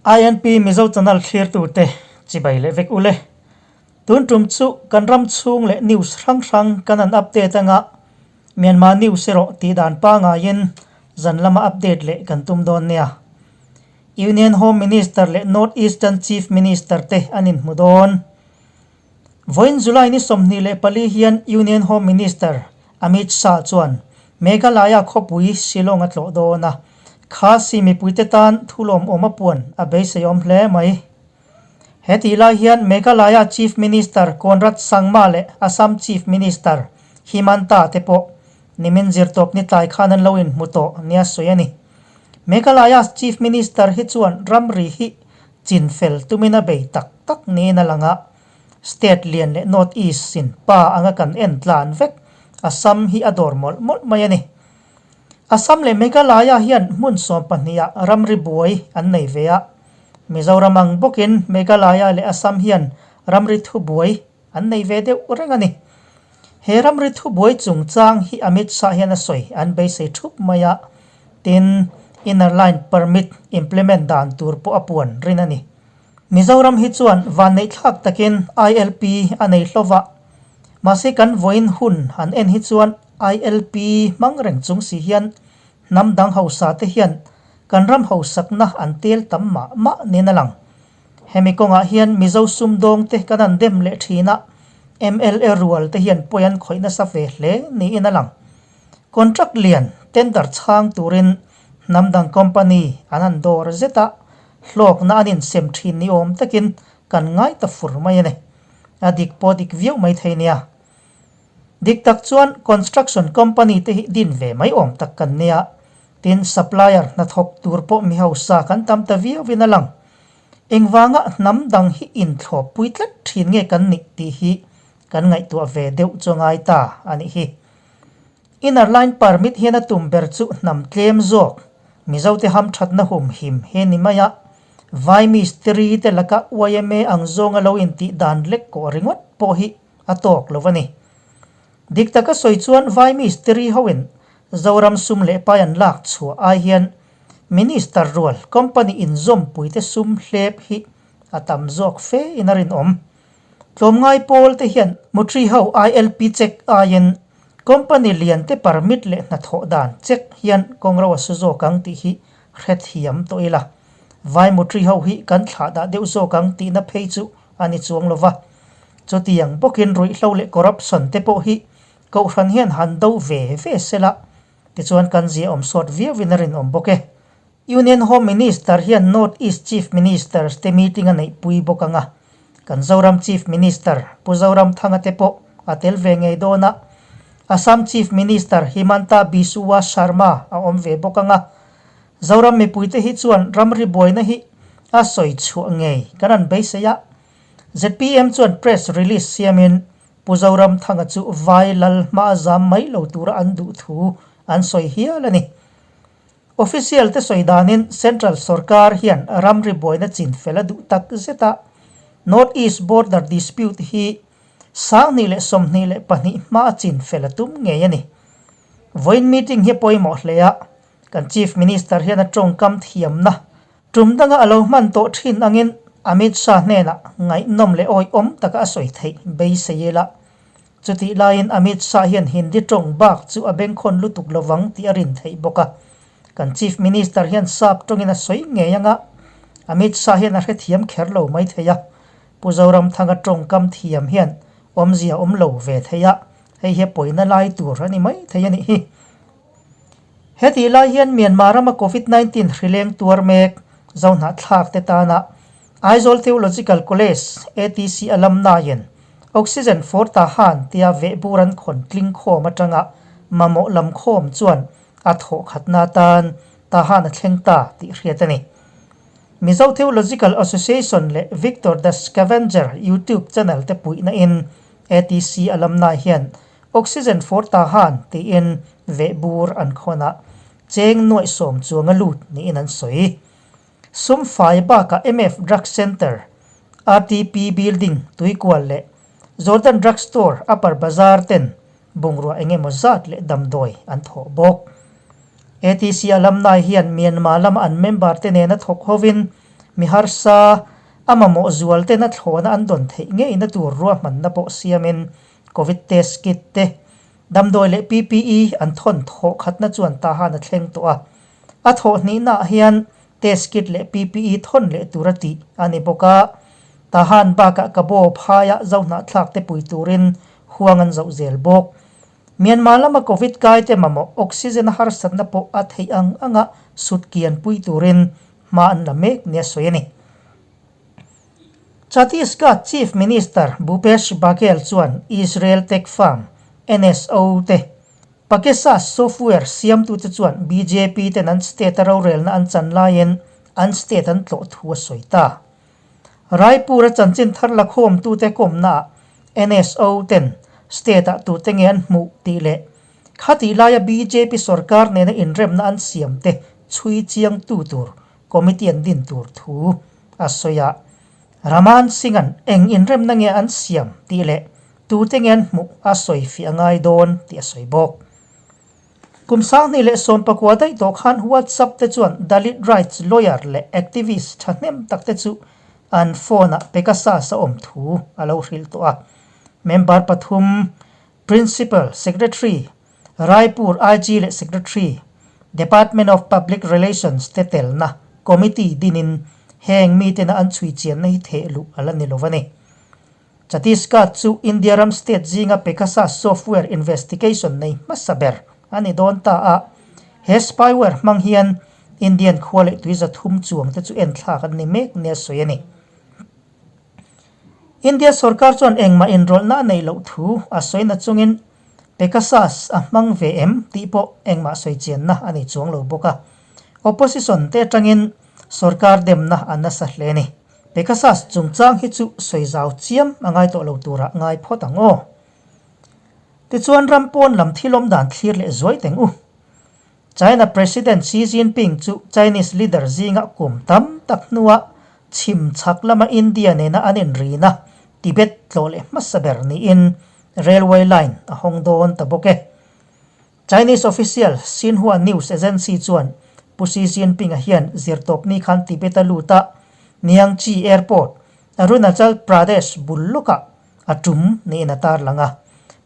INP Mizo Channel thlirtute chibai leh vek ule. Tun tum chu kan ram chhung leh news hrang hrang kan han update anga Myanmar news erawh tih dan pangaiin zan lama update leh kan tum dawn nia. Union Home Minister leh North Eastern Chief Minister te an inhmu dawn. Vawiin July ni 24 hian Union Home Minister Amit Shah chuan Meghalaya khawpui Shillong a tlawh dawn a, Khasi mipuite tan thu lawmawm a puan a beiseiawm hle mai. He tih lai hian Meghalaya Chief Minister Conrad Sangma leh Assam Chief Minister Himanta te pawh nimin zirtawp ni tlai khan an lo inhmu tawh nia sawi a ni. Meghalaya Chief Minister hi chuan ramri hi Chinfel tumin a bei tak tak niin a lang a, State lian leh North East in pa anga kan en tlan vek Assam hi a dawr mawlh mawlh mai a ni. Assam leh Meghalaya hian hmun 12 ah ramri buai an nei ve a, Mizoram ang bawkin Meghalaya leh Assam hian ramri thubuai an nei ve deuh reng a ni. He ramri thubuai chungchang hi Amit Shah hian a sawi an beisei thup mai a, Tin, Inner Line Permit implement dan tur pawh a puan rin a ni. Mizoram hi chuan vanneihthlak takin ILP a nei hlova, mahse kan vawiin hun han en hi chuan ILP hmang reng chung si hian hnam dang hausa te hian kan ram hausakna an tel tam mah mah nen a lang. Hemi kawngah hian Mizo sumdawng te kan han dem leh thin a, mla rual te hian pawi an khawih nasa ve hle niin a lang. Contract lian tender chhang turin hnam dang company an han dawr zet a, hlawkna an insem thin ni awm takin kan ngai ta fur mai a ni. A dik pawh dik viau mai thei nia. Dik tak chuan construction company te hi din ve mai awm tak kan nia, tin supplier hnathawk tur pawh mi hausa kan tam ta viauin a lang. Engvanga hnam dang hi inthlawp pui tlat thin nge kan nih tih hi kan ngaihtuah ve deuh chu a ngai ta a nih hi. Inner Line Permit hian a tum ber chu hnam tlem zawk, Mizote hamthatna humhim he ni mai a, Vai mistiri te laka yma ang zawnga lo intih dan lek kawh ringawt pawh hi a tawk lo a ni. Dik taka sawi chuan Vai mistiri hoin Zoram sum leh pai an lak chhuah ai hian Minister rual company inzawmpuite sum hlep hi a tam zawk fe in a rinawm. Tlawmngai pawl te hian Mutri ho ILP check aiin company lian te permit leh hnathawh dan check hian kawngro a su zawk ang tih hi hrethiam tawh ila. Vai Mutri ho hi kan thlah dah deuh zawk ang tihna phei chu a ni chuang lova. Chutiang bawkin ruihhlo leh corruption te pawh hi Kohhran hian han do ve ve sela tichuan kan zia awm sawt viauin a rinawm bawk e. Union Home Minister hian North East Chief Ministers te meeting a neihpui bawk ang a, kan Zoram Chief Minister Pu Zoramthanga te pawh a tel ve ngei dawn a, Assam Chief Minister Himanta Biswa Sarma a awm ve bawk ang a, Zoram mipuite hi chuan ramri buaina hi a sawi chhuah ngei kan han beisei a, zpm chuan press release siamin Pu Zoramthanga chu vai lal hma a zam mai lo tura an duh thu an sawi hial a ni. Official te sawi danin Central sorkar hian ramri buaina chin fel a duh tak zet a, North East Border Dispute hi 2022 hma a chin fel a tum ngei a ni. Vawiin meeting hi pawimawh hle a, kan Chief Minister hian a tawngkam thiamna tum danga a lo hman tawh thin angin Amit Shah hnenah ngaihnawm leh awihawm taka a sawi theih beisei ila. Chutih laiin Amit Shah hian Hindi tawng bak chu a bengkhawn lutuk lovang tih a rin theih bawk a. Kan Chief Minister hian sap tawngin a sawi ngei anga Amit Shah hian a hrethiam kher lo mai thei a. Pu Zoramthanga tawngkam thiam hian awmzia awm lo ve thei a, hei hi a pawina lai tur a ni mai thei a nih hi. Hetih lai hian Myanmar rama Covid 19 hrileng tuar mek Zohnahthlak te tana Aizawl Theological College, ATC, alumni-in Oxygen for Tahan tia vehbur an khawn tling khawm atanga mamawh lam khawm chuan a thawh khatna atan Tahan a thleng ta tih hriat a ni. Mizo Theological Association leh Victor the Scavenger YouTube channel te puihna in ATC alumni hian Oxygen for Tahan tiin vehbur an khawn a, cheng nuaih sawm chuang a lut niin an sawi. Sum fai bakah MF Drug Centre, RTP Building, Tuikual leh Jordan Drug Store, Upper Bazar ten bungrua eng emaw zat leh damdawi an thawh bawk. ATC alumni hian Myanmar lama an member te nena thawk hovin Mi harsa, a mamawh zual ten a thlawhna an dawn theih ngeina tur ruahmanna pawh siamin Covid test kit te, damdawi leh PPE an thawn thawh khatna chuan Tahan a thleng tawh a. A thawh hnihnaah hian test kit leh PPE thawn leh tur a tih a ni bawk a. Tahan bakah Kabaw phaiah zohnahthlak te pui turin huang an zoh zel bawk. Myanmar lama Covid kaite mamawh oxygen a harsatna pawh a theih ang anga sut kian pui turin hma an la mek nia sawi a ni. Chhattisgarh Chief Minister Bhupesh Baghel chuan Israel tech firm NSO te Pegasus software siamtute chuan bjp ten an state a rorelna an chan laiin an state an tlawh thu a sawi ta. Raipur-a chanchin thar lakhawmtute kawmnaah NSO ten state-ah tute nge an hmuh tih leh khatih laia bjp sorkar nena inremna an siamte chhui chiangtu tur committee an din tur thu a sawi a. Raman Singh-a'n eng inremna nge an siam tih leh tute nge an hmuh a sawi fiah ngai dawn tih a sawi bawk. Kum 2019 daih tawh khan WhatsApp te chuan Dalit rights lawyer leh activist thahnem tak te chu an phone ah Pegasus a awm thu a lo hrilh tawh a. Member pathum, Principal Secretary, Raipur IG leh Secretary, Department of Public Relations te telna committee dinin heng mitena an chhui chianna hi theh luh a la ni lo a ni. Chhattisgarh chu India ram state zinga Pegasus software investigation nei hmasa ber a ni dawn ta a, he spyware hmang hian Indian khua leh tui 300 chuang te chu enthlak an ni mek nia sawi a ni. India sorkar chuan engmah inrawlhna a neih loh thu a sawi na chungin Pegasus a hmang ve em tih pawh engmah sawi chianna a nei chuang lo bawk a, opposition te atangin sorkar demna a nasa hle a ni. Pegasus chungchang hi chu sawi zau chiam a ngai tawh lo turah ngai phawt ang aw. Tichuan ram pawn lam thil awm dan thlir leh zuai teng u. China President Xi Jinping chu Chinese leader zinga kum tam tak hnua chhim chhak lama India nena an inrina Tibet tlawh leh hmasa ber niin railway line a hawng dawn ta bawk e. Chinese official Xinhua News Agency chuan Pu Xi Jinping-a hian zirtawpni khan Tibet-a lut a, Nyangchi Airport, Arunachal Pradesh bul lawkah a tum niin a tarlang a.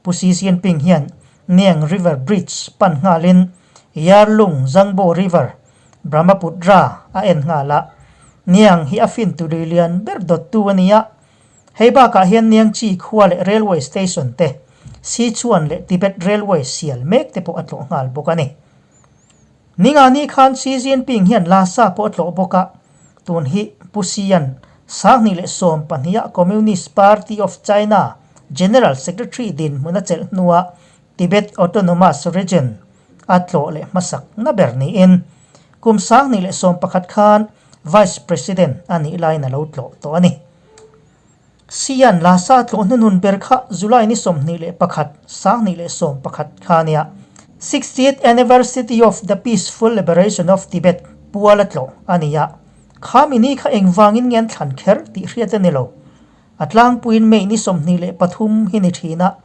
Pu Xi Jinping hian Nyang River Bridge pan nghalin Yarlung Zangbo River, Brahmaputra, a en nghal a. Nyang hi a fin tului lian ber dawttu a ni a. Hei bakah hian Niangchi khua leh Railway Station te, Sichuan leh Tibet Railway sial mek te pawh a tlawh nghal bawk a ni. Ningani khan Xi Jinping hian Lhasa pawh a tlawh bawk a, tun hi Pu Xi-a'n 2012 ah Communist Party of China General Secretary dinhmun a chelh hnuah Tibet Autonomous Region a tlawh leh hmasak na ber niin kum 2011 khan Vice President a nih laiin a lo tlawh tawh a ni. Sian Lhasa tlawh hnunun ber kha July ni 21, 2011 kha a nia. Sixtieth Anniversary of the Peaceful Liberation of Tibet pual a tlawh a ni a. Kha mini kha engvangin nge an thlan kher tih hriat a ni lo. A tlangpuiin May ni 23 hi ni thin a.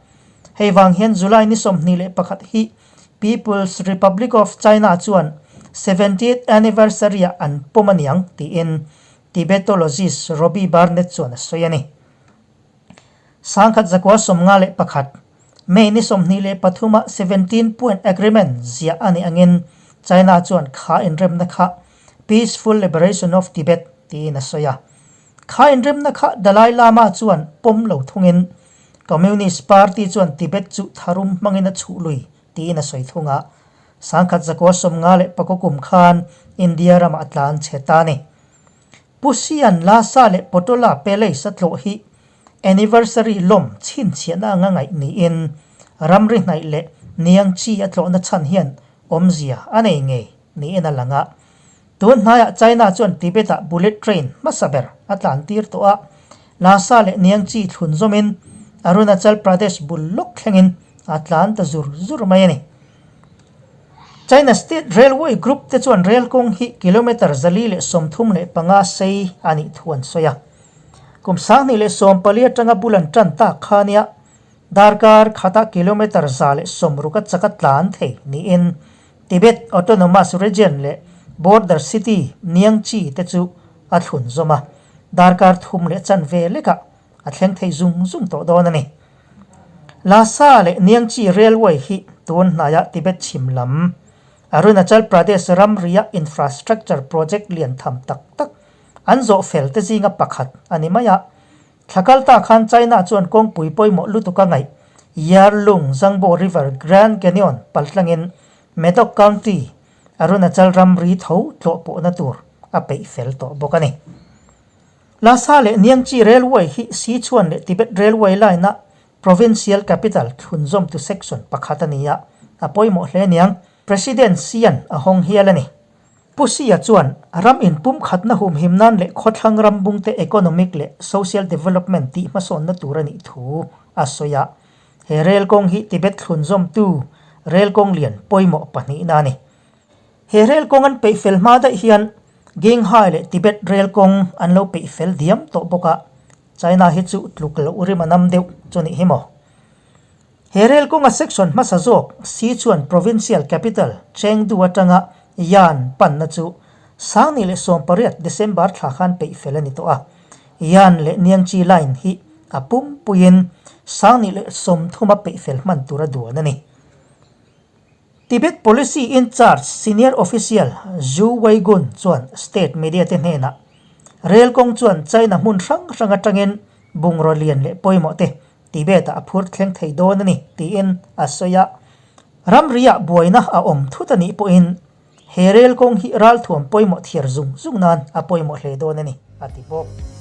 Hei vang hian July ni 21 hi People's Republic of China chuan Seventieth Anniversary-ah an pawm a niang tiin Tibetologist Robbie Barnett chuan a sawi a ni. 1951, May ni 23 ah 17 Point Agreement ziah a nih angin China chuan kha inremna kha Peaceful Liberation of Tibet tiin a sawi a. Kha inremna kha Dalai Lama chuan pawm lo thungin Communist Party chuan Tibet chu tharum hmangin a chhuh lui tiin a sawi thung a. 1954 kum khan India ramah a tlan chhe ta a ni. Pu Xi'an Lhasa leh Potala Palace a tlawh hi anniversary lawm chhinchhiahna anga ngaih niin ramri hnaih leh Niangchi a tlawhna chhan hian awmzia a nei ngei niin a lang a. Tun hnaiah China chuan Tibet-ah bullet train hmasa ber a tlan tir tawh a, Lhasa leh Niangchi thlun zawmin Arunachal Pradesh bul lawk thlengin a tlan ta zur zur mai a ni. China State Railway Group te chuan rel kawng hi kilometre 435 sei a nih thu an sawi a. Kum 2014 atanga bul an tan tak kha nia darkar khata kilometre 160 a chak a tlan thei niin Tibet Autonomous Region leh border city Niangchi te chu a thlun zawm a, darkar thum leh chanve lekah a thleng thei zung zung tawh dawn a ni. Lhasa leh Niangchi Railway hi tun hnaiah Tibet chhim lam, Arunachal Pradesh ramria infrastructure project lian tham tak tak an zawh fel te zinga pakhat a ni mai a. Thla kal ta khan China chuan kawngpui pawimawh lutuk a ngaih Yarlung Zangbo River Grand Canyon paltlangin Medog County, Arunachal ramri tho tlawh pawhna tur a peih fel tawh bawk a ni. Lhasa leh Niangchi Railway hi Sichuan leh Tibet Railway line-a Provincial Capital thlunzawmtu section pakhat a ni a, a pawimawh hle aniang. President Xi-a'n a hawng hial a ni. Pu Xi-a chuan ram inpumkhatna humhim nan leh khawthlang ram bungte economic leh social development tih hmasawnna tur a nih thu a sawi a. He rel kawng hi Tibet thlunzawmtu rel kawng lian pawimawh pahnihna a ni. He rel kawng an peih fel hma daih hian Ginghai leh Tibet rel kawng an lo peih fel diam tawh bawk a, China hi chu tluk loh rim a nam deuh chu nih hi maw? He rel kawnga section hmasa zawk Sichuan Provincial Capital Chengdu atanga Yan panna chu 2018 December thla khan peih fel a ni tawh a. Yan leh Niangchi line hi a pumpuiin 2030 a peih fel hman tura duan a ni. Tibet Policy in-charge senior official Zhu Weigun chuan state media te hnenah, Rel kawng chuan China hmun hrang hrang atangin bungraw lian leh pawimawh te Tibet-ah a phur thleng thei dawn a ni, tiin a sawi a. Ramriah buaina a awm thut a nih pawhin he rel kawng hi ralthuam pawimawh thiar zung zung nan a pawimawh hle dawn a ni, a ti bawk.